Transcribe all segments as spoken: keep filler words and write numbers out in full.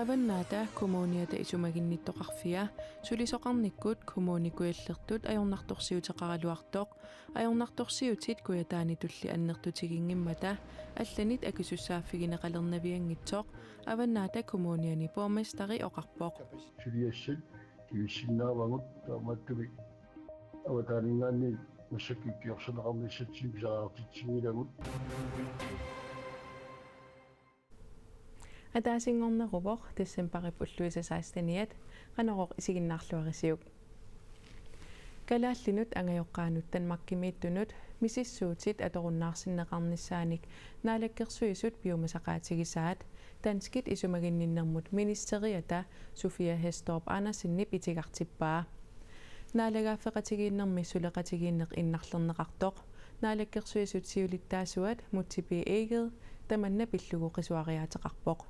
Avannaata Kommuniata isumaginnittoqarfia sulisoqarnikkut Kommune Kujallertut ajornartorsiuteqaraluartoq ajornartorsiutit Kujataanitulli annertutiginngimmata allanit akisussaaffigineqalernavianngitsoq Avannaata Kommuniani borgmesteri oqarpoq. Suliassat kivissinnaavagut taamaattumik avataaninngaanniit massakkut ikiorserneqarnissatsinnut pisariaqartitsinngilagut. Ataasinngorneruvoq decembarip ulluisa seksteniat, Qanorooq isiginnaarluarisiuk. Kalaallinut angajoqqaanut Danmarkimiittunut misissuutit atorunnaarsinneqarnissaanik Naalakkersuisut piumasaqaatigisaat danskit isumaginninnermut ministeriata Sofia Hæstorp Andersenip itigartippaa. Naalagaaffeqatigiinnermi suleqatigiinneq innarlerneqartoq Naalakkersuisut siulittaasuat Múte B. Egede tamanna pillugu qisuariaateqarpoq.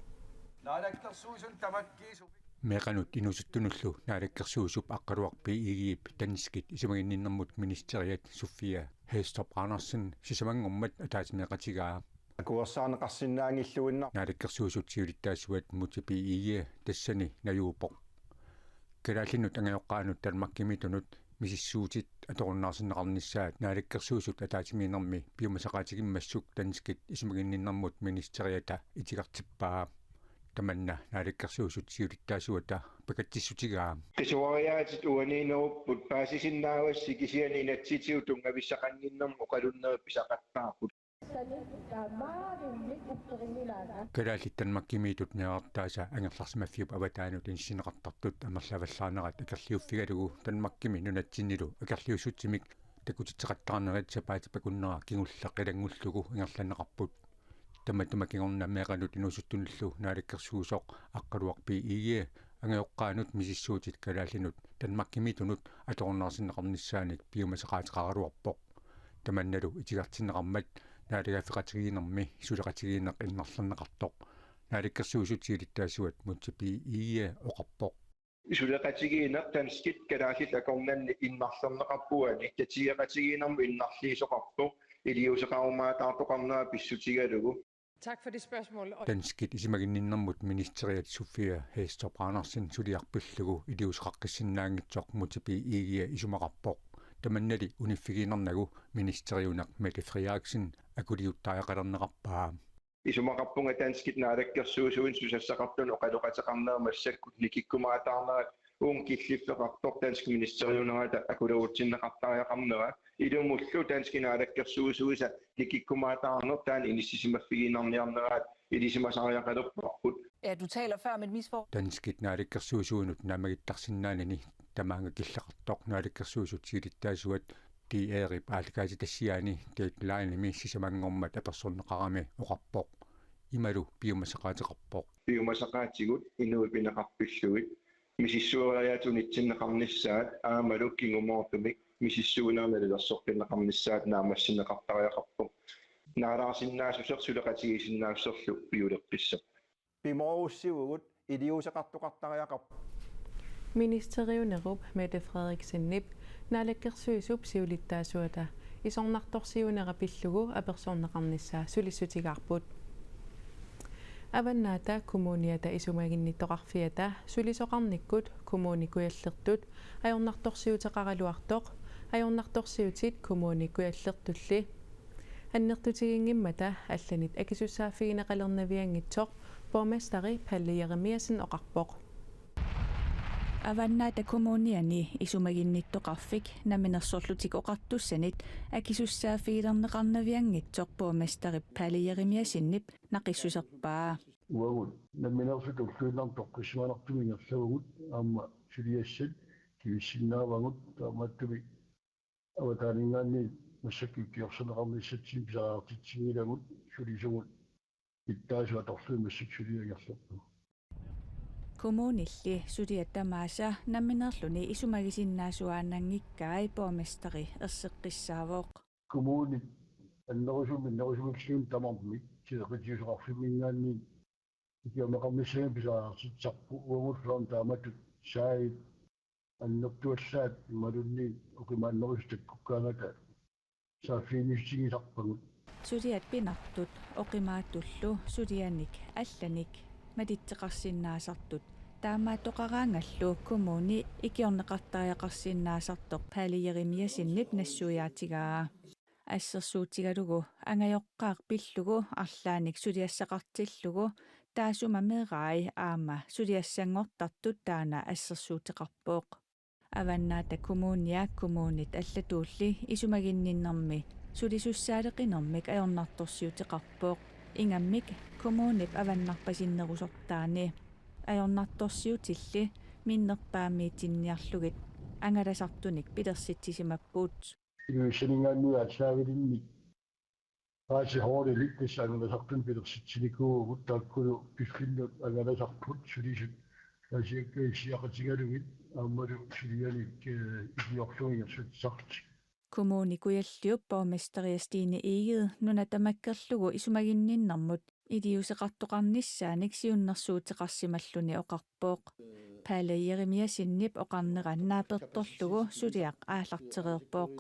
Naalakkersuisut tamakkiisumik. Meeqqanut inuusuttunullu Naalakkersuisup Aqqaluaq B. Egedep danskit isumaginninnermut ministeriat Sofia Hæstorp Andersen sisamanngormat ataatsimeeqatigaa. Akuersaarneqarsinnaanngilluinnarpoq. Naalakkersuisut siulittaasuat Múte B. Egede tassani najuuppoq. Kalaallinut angajoqqaanut Danmarkimiittunut misissuutit atorunnaarsinneqarnissaat Naalakkersuisut ataatsimiinnermi piumasaqaatigimmassuk danskit isumaginninnermut ministeriata itigartippaa. Tamanna Naalakkersuisut siulittaasuata pakatsissutigaa. Qisuariaatit uaniinnerupput paasisinnaavassi kisianni inatsisitigut tunngavissaqannginnermut oqalunnerit pisaqattaarput. Kalaallit Danmarkimiittut meerartaasa angerlarsimaffiup avataanut inissinneqartartut amerlavallaarnerat akerliuffigalugu Danmarkimi nunatsinnilu akerliussutsimik takutitseqattaarnerit sapaatip akunnera kingulleq ilanngullugu ingerlanneqarput. Tamatuma kingorna meeqqanut inuusuttunullu Naalakkersuisoq Aqqaluaq B. Egede angajoqqaanut misissuutit kalaallinut Danmarkimiittunut atorunnaarsinneqarnissaanik piumasaqaateqaraluarpoq. Tamannalu itigartinneqarmat naalagaaffeqatigiinnermi suleqatigiinneq innarlerneqartoq Naalakkersuisut siulittaasuat Múte B. Egede oqarpoq. Suleqatigiinneq danskit kalaallit akornanni innarlerneqarpoq, uani tatigeqatigiinnermut innarliisoqarpoq, iliuuseqarumaataartoqarnera pissutigalugu. Tak for det spørgsmål. Danskit isumaginninnermut ministeriat Sofia Hæstorp Andersen suliaq pillugu iliuuseqaqqissinnaanngitsoq Múte B. Egede isumaqarpoq. Tamannali uniffigiinnarnagu ministeriuneq Mette Frederiksen akuliuttariaqalerneqarpaa. Isumaqarpunga danskit naalakkersuisuinnut susassaqartunut oqaloqateqarnerat massakkut nikikkumaataarnerat uunga killiffeqartoq danskit ministeriunerata akulerutinneqartariaqarnera. Ilumullu danskit naalakkersuisuisa nikikkumaataarneq taanna inissisimaffigiinnarniarneraat ilisimasariaqalerparput. Ja, du taler før om et misforhold. Danskit naalakkersuisuinut naammagittarsinnaanani tamaanga killeqartoq naalakkersuisut siulittaasuat D R-ip aallakaatitassiaani Deadlinemi sisamanngormat apersorneqarami oqarpoq. Imalu piumasaqaateqarpoq. Piumasaqaatigut inuit pineqarpillugit misissueriaatsit unitsinneqarnissaat aammalu kingumoortumik misissuinermi nalilersoqqinneqarnissaat naammassineqartariaqarpoq. Naalaarsinnaassuseq suleqatigiissinnaassutsillu piuleqqissaaq. Pimoorussivugut iliuuseqartoqartariaqarpoq. Ministeriunerup Mette Frederiksenip naalakkersuisup siulittaasuata isornartorsiuinera pillugu apersorneqarnissaa sulissutigaarput. Avannaata Kommuniata isumaginnittoqarfiata sulisoqarnikkut Kommune Kujallertut ajornartorsiuteqaraluartoq ajornartorsiutit Kommune Kujallertulli annertutiginngimmata allanit akisussaaffigineqalernavianngitsoq borgmesteri Palle Jeremiassen oqarpoq. Avannaata Kommuniani isumaginnittoqarfik Namminersorlutik Oqartussanit akisussaaffigilerneqarnavianngitsoq borgmesteri Palle Jeremiassenip naqissuserpaa. Uagut nammineerluta ulluinnarni toqqissimanartumik ingerlavagut aamma suliassat kivissinnaavagut taamaattumik avataaninngaanniit massakkut ikiorserneqarnissatsinnut pisariaqartitsinngilagut sulisugut pitsaasut atorlugit massakkut suliaq ingerlapput. Kommunilli suliat tamaasa nammineerluni isumagisinnaasuaannanngikkai borgmesteri erseqqissaavoq. Kommunit annerusumik minnerusumilluunniit tamarmik sileqitiusoqarfimminngaanniit ikiorneqarnissaanut pisariaqartitsisarput uagullu aamma taamatut saagit annertuallaat imaluunniit oqimaannerusut takkukkaangata saaffiginnissutigisarpagut. Suliat pinartut oqimaattullu sulianik allanik malitseqarsinnaasartut. Taamaattoqaraangallu kommuni ikiorneqartariaqarsinnaasartoq Palle Jerimiassenip nassuiaatigaa. Assersuutigalugu angajoqqaaq pillugu arlaannik suliassaqartillugu taassuma meerai aamma suliassanngortartut taanna assersuuteqarpoq. Avannaata Kommunia kommunit allatuulli isumaginninnermi sulisussaaleqinermik ajornartorsiuteqarpoq. Ingammik kommunip avannarpasinnerusortaani ajornartorsiutilli minnerpaamiitinniarlugit angalasartunik pilersitsisimapput. Inuussaninngaanniit aallaavilinnik Rejseholdilik tassa angalasartuni pilersitsinikuuvugut, taakkulu piffinnut angalasarput sulisut taasiakka issiaqatigalugit aammalu sulianik, eh, ikiorlugit ingerlatsisarlutik. Kommune Kujalliup borgmesteria Stine Egede nuna tamakkerlugu isumaginninnermut iliuuseqartoqarnissaanik siunnersuuteqarsimalluni oqarpoq. Palle Jerimiassenip oqarnera naapertorlugu suliaq aallartereerpoq.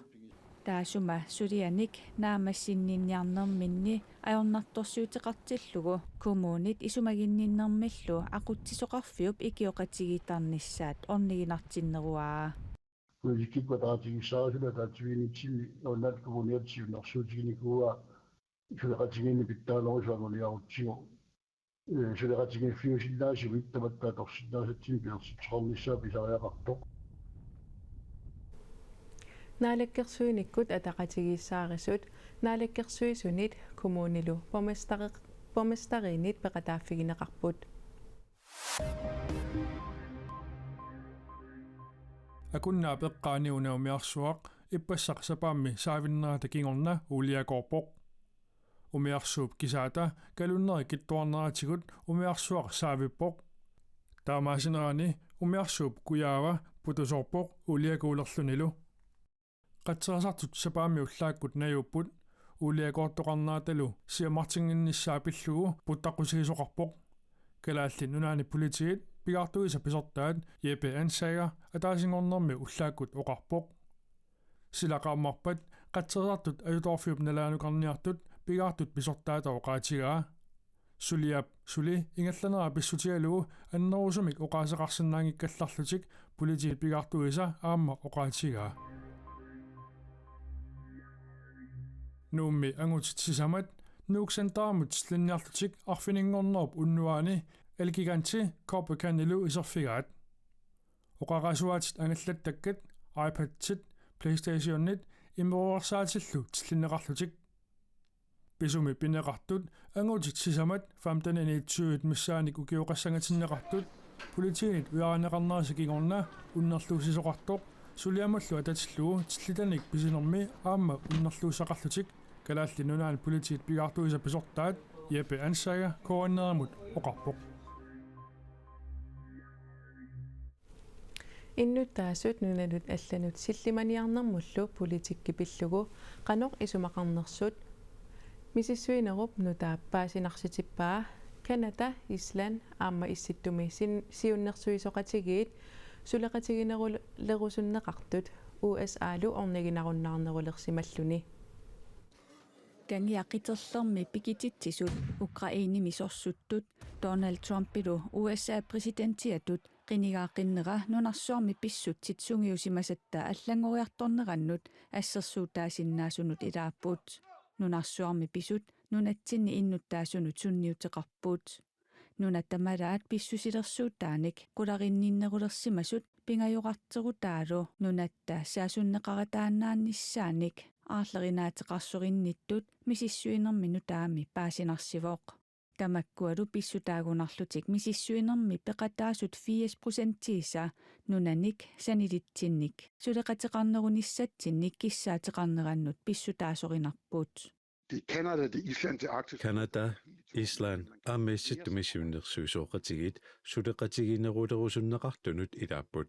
Taassuma sulianik naammassinninniarnerminni ajornartorsiuteqartillugu kommunit isumaginninnermillu aqutsisoqarfiup ikioqatigiittarnissaat orniginartinneruaa. Politikkikkut ataatigissaarisuni ataatsimiinnitsinni Nunatta Kommuniata siunnersuutiginikuuaa suleqatigiinneq pitsaanerusumik anguniarutsigu. Eh, suleqatigiiffiusinnaasumik tamatta atorsinnaasatsinnik pilersitseqarnissaa pisariaqartoq. Naalakkersuinikkut ataqatigiissaarisut naalakkersuisunit kommunilu borgmesteri-, borgmesteriinit peqataaffigineqarput. Akunnaap eqqaani una umiarsuaq ippassaq sapaammi saavinnerata kingorna uuliakoorpoq. Umiarsuup kisaata kalunneri kittuarneratigut umiarsuaq saavippoq. Taamaasinerani umiarsuup kujaava putusoorpoq uuliakuulerlunilu. Qatserisartut sapaammi ullaakkut najuupput uuliakoortoqarneratalu siammartinnginnissaa pillugu puttaqqusiisoqarpoq. Kalaallit Nunaanni Politiit pigaartuisa pisortaat Jeppe Ansager ataasinngornermi ullaakkut oqarpoq. Sila qaammarpat qatserisartut ajutoorfiup nalaanukarniartut pigaartut pisortaata oqaatigaa. Suliap suli ingerlanera pissutigalugu annerusumik oqaaseqarsinnaanngikkallarlutik politiit pigaartuisa aamma oqaatigaa. Nuummi angutit sisamat Nuuk Centerimut tillinniarlutik arfininngornerup unnuaani Elgiganti Copacabanilu iserfigaat. Oqarasuaatit angallattakkat, iPadsit, PlayStationit imeruersaatillu tillinneqarlutik. Pisumi pineqartut angutit sisamat femten enogtyve missaannik ukioqassangatinneqartut politiinit ujarneqarnerisa kingorna unnerluussisoqartoq suliamullu atatillugu tillitanik pisinermi aamma unnerluussaqarlutik Kalaallit Nunaanni Politiit pigaartuisa pisortaat Jeppe Ansager K N R-imut oqarpoq. Innuttaasut nunanut allanut sillimaniarnermullu politikki pillugu qanoq isumaqarnersut misissuinerup nutaap paasinarsitippaa. Canada, Island aamma Issittumi sin-, siunnersuisoqatigiit suleqatiginerulerusunneqartut U S A-lu orniginarunnaarnerulersimalluni. Kangia qiterlermi pikititsisut Ukrainemi sorsuttut Donald Trumpilu U S A-p præsidentiatut qinigaaqinnera nunarsuarmi pissutsit sungiusimasatta allanngoriartornerannut assersuutaasinnaasunut ilaapput. Nunarsuarmi pisut nunatsinni innuttaasunut sunniuteqarput. Nunat tamalaat pissusilersuutaanik qularinninnerulersimasut pingajorarterutaalu nunatta saasunneqarataannaanissaannik aarlerinaateqarsorinnittut misissuinermi nutaami paasinarsivoq. Tamakkualu pissutaagunarlutik misissuinermi peqataasut firs procentiisa nunanik sanilitsinnik suleqateqarnerunissatsinnik kissaateqarnerannut pissutaasorinarput. Det er Canada, det er Island, det er Arktis. Canada, Island aamma Issittumi siunnersuisoqatigiit suleqatiginerulerusunneqartunut ilaapput.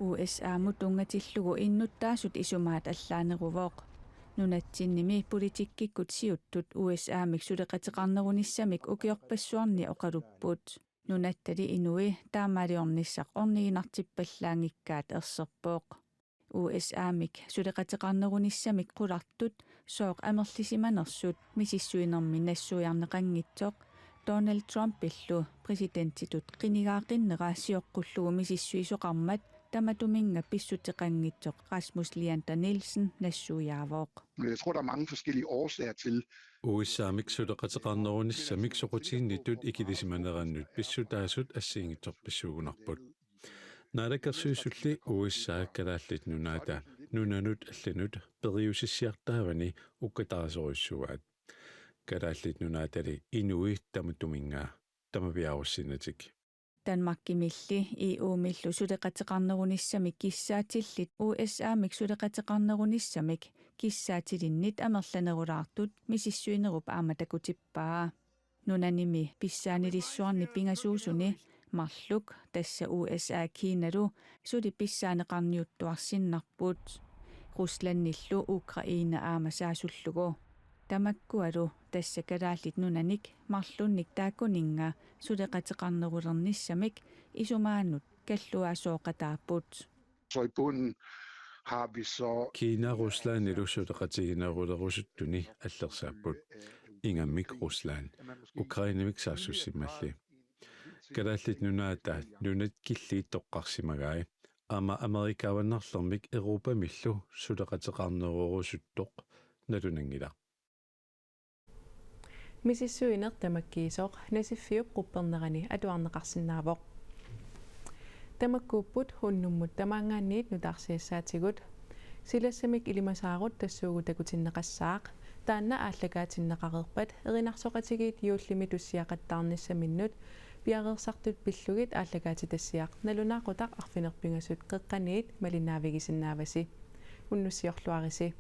U S A-mut tunngatillugu innuttaasut isumaat allaaneruvoq. Nunatsinnimi politikkikkut siuttut U S A-mik suleqateqarnerunissamik ukiorpassuarni oqalupput. Nunattali inui taamaaliornissaq orniginartippallaanngikkaat erserpoq. U S A-mik suleqateqarnerunissamik qulartut sooq amerlisimanersut misissuinermi nassuiarneqanngitsoq Donald Trumpillu præsidentitut qinigaaqinnera sioqqullugu misissuisoqarmat tamatuminnga pissuteqanngitsoq Rasmus Leander Nielsen nassuiaavoq. Men jeg tror, der er mange forskellige årsager til. U S A-mik suleqateqarnerunissamik soqutiginnittut ikilisimanerannut pissutaasut assigiinngitsorpassuugunarput. Naalakkersuisulli U S A Kalaallit Nunaata nunanut allanut periusissiartaavani ukkataasorujussuuaat. Kalaallit Nunaatali inui tamatuminnga tamaviaarussinnatik. Danmarkimilli E U-millu suleqateqarnerunissamik kissaatillit U S A-mik suleqateqarnerunissamik kissaatilinnit amerlanerulaartut misissuinerup aamma takutippaa. Nunanimi pissaanilissuarni pingasuusuni marluk, tassa U S A Kinalu, suli pissaaneqarniuttuarsinnarput. Ruslandillu Ukraina aamma saasullugu. Tamakkualu tassa Kalaallit Nunanik marlunnik taakkuninnga suleqateqarnerulernissamik isumaanut kalluaasooqataapput. Så i bunden har vi så Kina Ruslandilu suleqatiginerulerusuttuni allersaapput. Ingammik Rusland Ukrainamik saassussimmalli. Kalaallit Nunaata nunat killiit toqqarsimagai. Aamma Amerika avannarlermik Europamillu suleqateqarnerorusuttoq nalunanngilaq. Misissuineq tamakkiisoq Nasiffiup quppernerani atuarneqarsinnaavoq. Tamakkuupput unnummut tamaanngaanniit nutaarsiassaatigut. Silassamik ilimasaarut tassuugut takutinneqassaaq. Taanna aallakaatinneqareerpat erinarsoqatigiit juullimi tussiaqattaarnissaminnut piareersartut pillugit aallakaatitassiaq nalunaaqutaq arfineq-pingasut qeqqaniit malinnaavigisinnaavasi. Unnussiorluarisi.